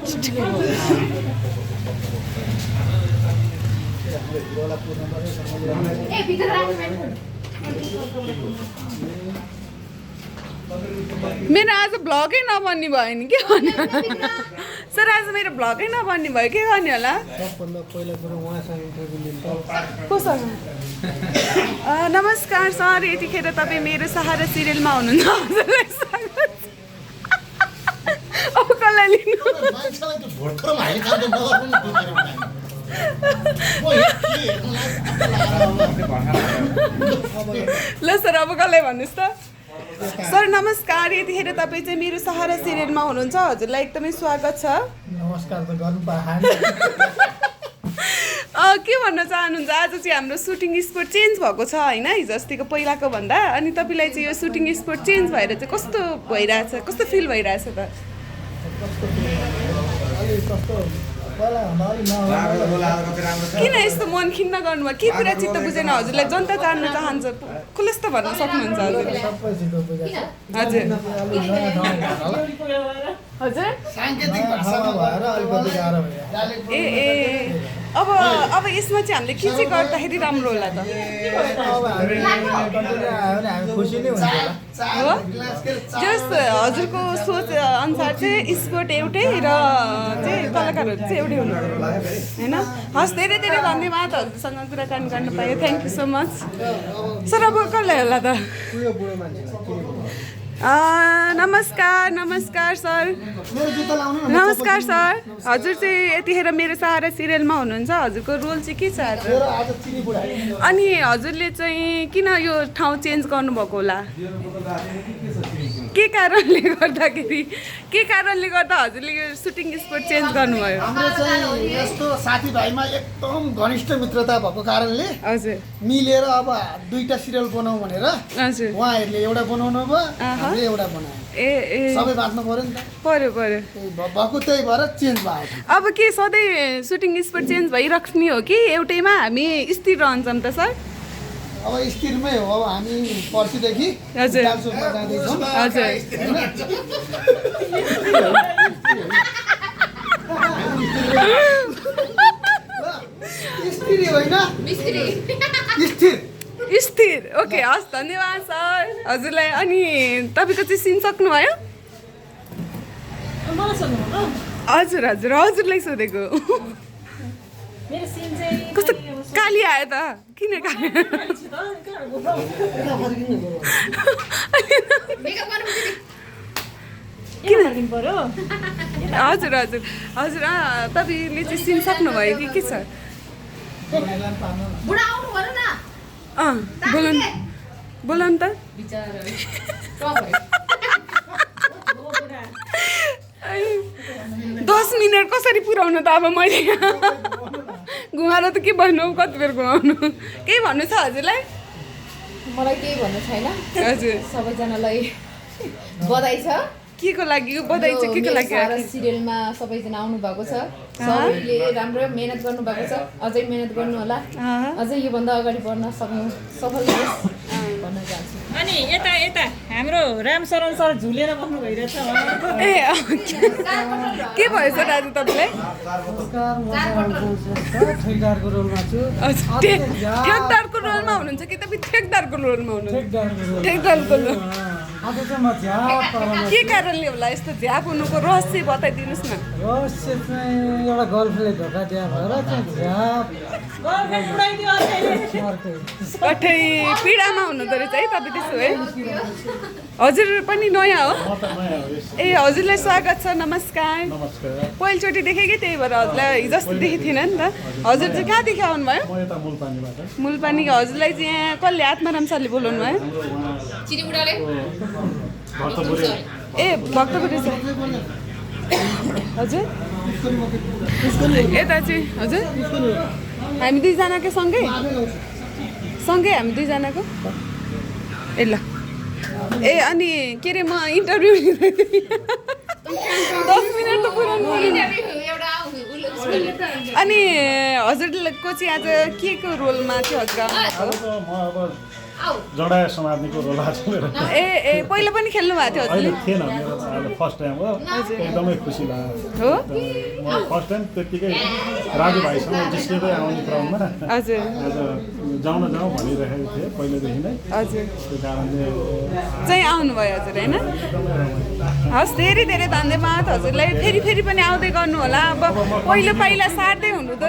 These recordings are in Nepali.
मेरो आज भ्लगै नबन्ने भयो नि के गर्ने सर आज मेरो भ्लगै नबन्ने भयो के गर्ने होला कोसँग नमस्कार सर यतिखेर तपाईँ मेरो सहारा सिरियलमा हुनुहुन्छ हजुरलाई स्वागत अब कसलाई लिनु ल सर अब कसलाई भन्नुहोस् त सर नमस्कार यतिखेर तपाईँ चाहिँ मेरो सहारा सिरियलमा हुनुहुन्छ हजुरलाई एकदमै स्वागत छ नमस्कार त गर्नु पाएन के भन्न चाहनुहुन्छ आज चाहिँ हाम्रो सुटिङ स्पोट चेन्ज भएको छ होइन हिजो अस्तिको पहिलाको भन्दा अनि तपाईँलाई चाहिँ यो सुटिङ स्पोट चेन्ज भएर चाहिँ कस्तो भइरहेछ कस्तो फिल भइरहेछ त किन यस्तो मन खिन्न गर्नुभयो के कुरा चित्त बुझेन हजुरलाई जनता जान्न चाहन्छ खुलस्त भन्न सक्नुहुन्छ हजुर हजुर ए ए अब यसमा चाहिँ हामीले के चाहिँ गर्दाखेरि राम्रो होला त जस हजुरको सोच अनुसार चाहिँ स्पोर्ट एउटै र चाहिँ कलाकारहरू चाहिँ एउटै हुनु होइन हस् धेरै धेरै धन्यवाद हजुरसँग कुराकानी गर्न पाएँ thank you so much sir अब कसलाई होला त नमस्कार नमस्कार सर नमस्कार सर हजुर चाहिँ यतिखेर मेरो सहारा सिरियलमा हुनुहुन्छ हजुरको रोल चाहिँ के छ अनि हजुरले चाहिँ किन यो ठाउँ चेन्ज गर्नुभएको होला के कारणले गर्दा हजुरले यो सुटिङ स्पोट चेन्ज गर्नुभयो हाम्रो चाहिँ यस्तो साथीभाइमा एकदम घनिष्ठ मित्रता भएको कारणले हजुर मिलेर अब दुईटा सिरियल बनाऊ भनेर हजुर उहाँहरूले एउटा बनाउनु भयो हामीले एउटा बनायौँ ए ए सबै बाँच्नु पर्यो नि त पर्यो भएको त्यही भएर चेन्ज भयो अब के सधैँ सुटिङ स्पोट चेन्ज भइराख्ने हो कि एउटैमा हामी स्थिर रहन्छौँ त सर अब स्थिरमै हो अब हामी पर्सिदेखि हजुर डान्समा जाँदैछौँ हजुर स्थिर होइन स्थिर स्थिर ओके हस् धन्यवाद सर हजुरलाई अनि तपाईँको चाहिँ सिन सक्नुभयो हजुर हजुर हजुरलाई सोधेको कस्तो काली आयो त किन काली हजुर हजुर हजुर तपाईँले चाहिँ सिन सक्नुभयो कि के छ बोला नि त 10 मिनट कसरी पुऱ्याउनु त अब मैले घुमाएर त के भन्नु कति बेर घुमाउनु केही भन्नु छ हजुरलाई मलाई केही भन्नु छैन हजुर सबैजनालाई बधाई छ के को लागि बधाई चाहिँ के को लागि सिरियलमा सबैजना आउनु भएको छ सबैले राम्रो मेहनत गर्नु भएको छ अझै मेहनत गर्नु होला अझै योभन्दा अगाडि बढ्न सक्नु सफल होस् भन्न चाहन्छु अनि यता यता हाम्रो रामशरण सर झुलेर बस्नु भइरहेछ ए के भयो सर आज तपाईँलाई ठेकदारको रोलमा छु ठेकदारको रोलमा हुनुहुन्छ कि तपाईँ ठेकदारको रोलमा हुनुहुन्छ ठेकदारको रोल के कारणले होला यस्तो झ्याप हुनुको रहस्य बताइदिनुहोस् न रहस्य चाहिँ एउटा गर्लफ्रेन्डले धोका दिया भएर चाहिँ झ्याप कठै पीडामा हुनुहुँदो रहेछ है तपाईँ त्यसो है हजुर पनि नयाँ हो ए हजुरलाई स्वागत छ नमस्कार पहिलोचोटि देखेँ कि त्यही भएर हजुरलाई हिजो अस्ति देखेको थिएन नि त हजुर चाहिँ कहाँदेखि आउनुभयो मुलपानी हजुरलाई चाहिँ यहाँ कसले आत्माराम सरले बोलाउनु भयो ए भक्तपुरी सर हजुर यता चाहिँ हजुर हामी दुईजनाको सँगै हामी दुईजनाको ए ल ए अनि के अरे म इन्टरभ्यू लिँदै थिएँ 10 मिनट त पुरानो अनि हजुरको चाहिँ आज के को रोलमा चाहिँ हजुर जडाया समात्नेको रोल आज मेरो ए पहिला पनि खेल्नु भएको थियो अहिले हजुरले थिएन मेरो अहिले फर्स्ट टाइम हो एकदमै खुसी लाग्यो हो म फर्स्ट टाइम त्यत्तिकै राजु भाइसँग जिस्केरै आउने क्रममा हजुर आज जाउँ भनिरहेको थिएँ पहिलेदेखि नै हजुर त्यो कारणले चाहिँ आउनुभयो हजुर होइन एकदमै रमाइलो हस् धेरै धेरै धन्यवाद हजुरलाई फेरि फेरि पनि आउँदै गर्नु होला अब पहिलो पाइला सार्दै हुनुहुँदो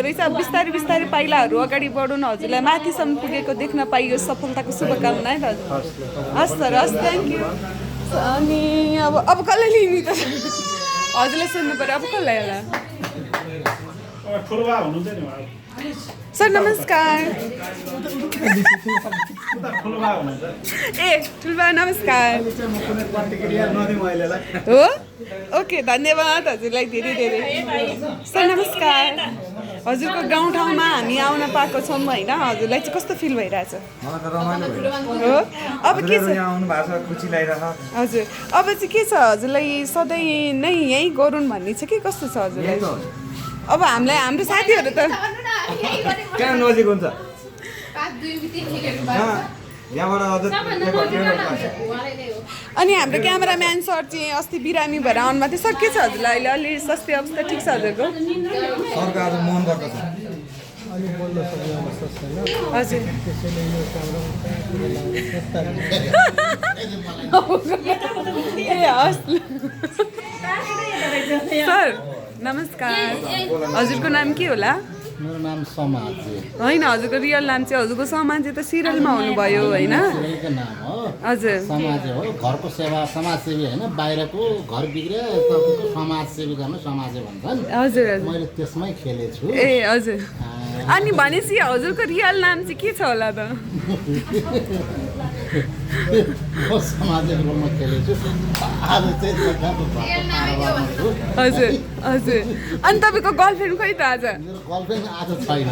रहेछ अब बिस्तारै बिस्तारै पाइलाहरू अगाडि बढाउनु हजुरलाई माथिसम्म पुगेको देख्न पाइयोस् सफलताको शुभकामना है हजुर हस् सर हस् थ्याङ्क यू अनि अब कसलाई लिनु त हजुरलाई सोध्नु पऱ्यो अब कसलाई होला ठुलो बा हुनुहुन्छ नि उहाँ सर नमस्कार ठुलो बा हुनुहुन्छ ए ठुल्बा नमस्कार चाहिँ म कुनै प्रतिक्रिया नदिउँ अहिलेलाई हो ओके धन्यवाद हजुरलाई धेरै धेरै सर नमस्कार हजुरको गाउँठाउँमा हामी आउन पाएको छौँ होइन हजुरलाई चाहिँ कस्तो फिल भइरहेछ मलाई त रमाइलो भयो हो अब के छ यहाँ आउनु भएको छ खुसी लागिरहेको हजुर अब चाहिँ के छ हजुरलाई सधैँ नै यहीँ गरौँ भन्ने छ कि कस्तो छ हजुरलाई अब हामीलाई हाम्रो साथीहरू त कहाँ नजिक हुन्छ 5-2-3 खेलेको यहाँबाट अझ अनि हाम्रो क्यामेराम्यान सर चाहिँ अस्ति बिरामी भएर आउनुभएको थियो सर के छ हजुरलाई अहिले अलि स्वास्थ्य अवस्था ठिक छ हजुरको सरको आज मन गर्दछ हजुर ए हस् सर नमस्कार हजुरको नाम के होला मेरो नाम समाजी होइन हजुरको रियल नाम चाहिँ हजुरको समाजी त सिरियलमा हुनुभयो होइन सिरियलको नाम हो हजुर समाज हो घरको सेवा समाजसेवी होइन बाहिरको घर बिग्रियो तपाईँको समाजसेवी गर्न समाज भन्छन् हजुर हजुर मैले त्यसमै खेलेछु ए हजुर अनि भनेपछि हजुरको रियल नाम चाहिँ के छ होला त म सामाजिक रूपमा खेलेछु आज चाहिँ जग्गाको घरको कारोबारमा छु हजुर हजुर अनि तपाईँको गर्लफ्रेन्ड खोइ त आज मेरो गर्लफ्रेन्ड आज छैन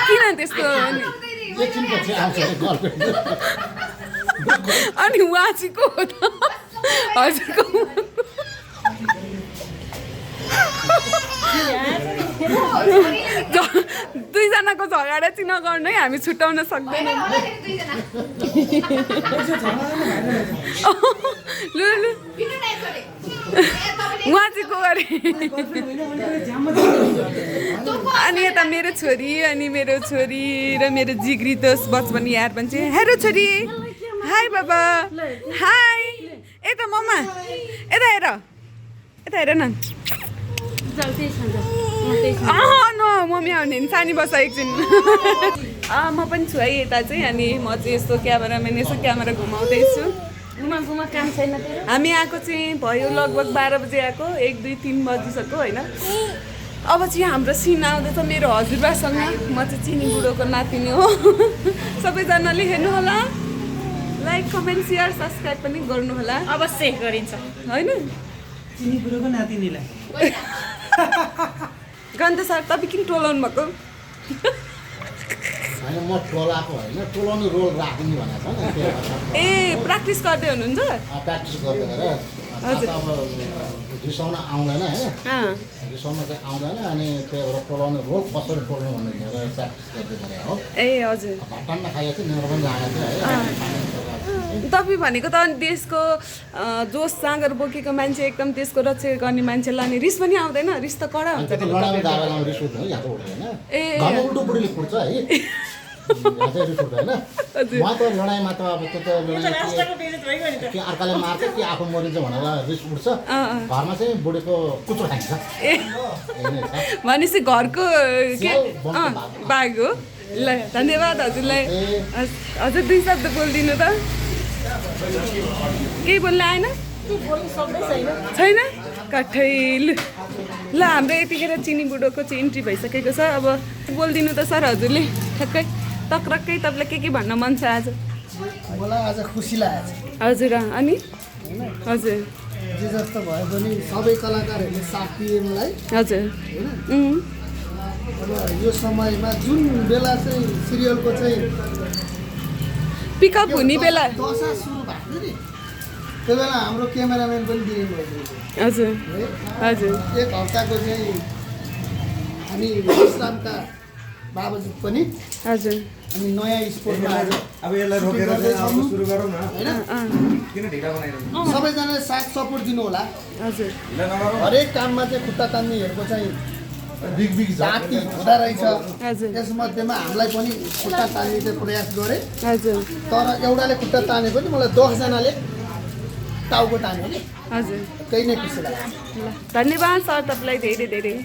किन त्यस्तो एकछिनपछि आउँछ गर्लफ्रेन्ड अनि उहाँ चाहिँ को हो त हजुरको दुईजनाको झगडा चाहिँ नगर्नु है हामी छुट्याउन सक्दैनौँ लु लु उहाँ चाहिँ को गरे अनि यता मेरो छोरी र मेरो जिग्री दोस्त बचपन यार भन्छ हेरो छोरी हाई बाबा हाई यता मम्मा यता हेर न न मम्मी आउने नि सानी बस एकछिन म पनि छु है यता चाहिँ अनि म चाहिँ यस्तो क्यामेराम्यान यसो क्यामेरा घुमाउँदैछु काम छैन हामी आएको चाहिँ भयो लगभग 12 बजे आएको 1, 2, 3 बजिसक्यो होइन अब चाहिँ हाम्रो सिन आउँदैछ मेरो हजुरबासँग म चाहिँ चिनी बुढोको नातिनी हो सबैजनाले हेर्नु होला लाइक कमेन्ट सेयर सब्सक्राइब पनि गर्नु होला अवश्य गरिन्छ होइन चिनी बुढोको नातिनीलाई गन्त सर तपाईँ किन टोलाउनु भएको होइन म टोलाको होइन टोलाउने रोल राख्ने भनेको छ नि ए प्र्याक्टिस गर्दै हुनुहुन्छ प्र्याक्टिस गर्दै गरेर अब रिसाउन आउँदैन होइन रिसाउन चाहिँ आउँदैन अनि त्यो एउटा टोलाउने रोल कसरी टोल्नु भन्ने हेरेर प्र्याक्टिस गर्दै गरेर हो ए हजुर भट्टान्न खाएको थियो मेरो पनि लागेको थियो है तपाईँ भनेको त अनि देशको जोस जाँगर बोकेको मान्छे एकदम देशको रक्षा गर्ने मान्छेलाई अनि रिस पनि आउँदैन रिस त कडा हुन्छ त्यो लडाइँ दाबामा रिस उठ्दैन यहाँ त उठ्दैन ए घरमा उल्टो बुढीले फुट्छ है यहाँ चाहिँ रिस उठ्दैन उहाँ त लडाइँमा त अब त्यो त लडाइँ कि अर्काले मार्छ कि आफू मरिन्छ भनेर रिस उठ्छ घरमा चाहिँ बुढीको कुचो खाइन्छ ए भनेपछि घरको के बाघ हो ल धन्यवाद हजुरलाई हजुर 2 शब्द बोलिदिनु त केही बोल्न आएन छैन कठैल ल हाम्रो यतिखेर चिनी बुढोको चाहिँ इन्ट्री भइसकेको छ अब बोलिदिनु त सर हजुरले ठ्याक्कै टक्रक्कै तपाईँलाई के भन्न मन छ आज मलाई आज खुसी लागेको छ हजुर अनि हजुर जे जस्तो भए पनि सबै कलाकारहरूले साथ दिए मलाई हजुर अब यो समयमा जुन बेला चाहिँ सिरियलको चाहिँ पिकअप हुने बेला दशा सुरु भएको थियो नि त्यो बेला हाम्रो क्यामेराम्यान पनि बिरामी भएको हजुर हजुर 1 हप्ताको चाहिँ हामी विश्रामका बाबजुद पनि हजुर अनि नयाँ स्पोर्टमा अब यसलाई रोकेर चाहिँ अब सुरु गरौँ न होइन किन ढिला बनाइरहेको सबैजनाले साथ सपोर्ट दिनु होला हजुर ढिला नगरौँ हरेक काममा चाहिँ खुट्टा तान्नेहरूको चाहिँ बिग जाति हुँदो रहेछ हजुर यसमध्येमा हामीलाई पनि खुट्टा तान्ने चाहिँ प्रयास गरेँ हजुर तर एउटाले खुट्टा तानेको नि मलाई 10जनाले टाउको तान्यो कि हजुर त्यही नै खुसी लाग्यो ल धन्यवाद सर तपाईँलाई धेरै धेरै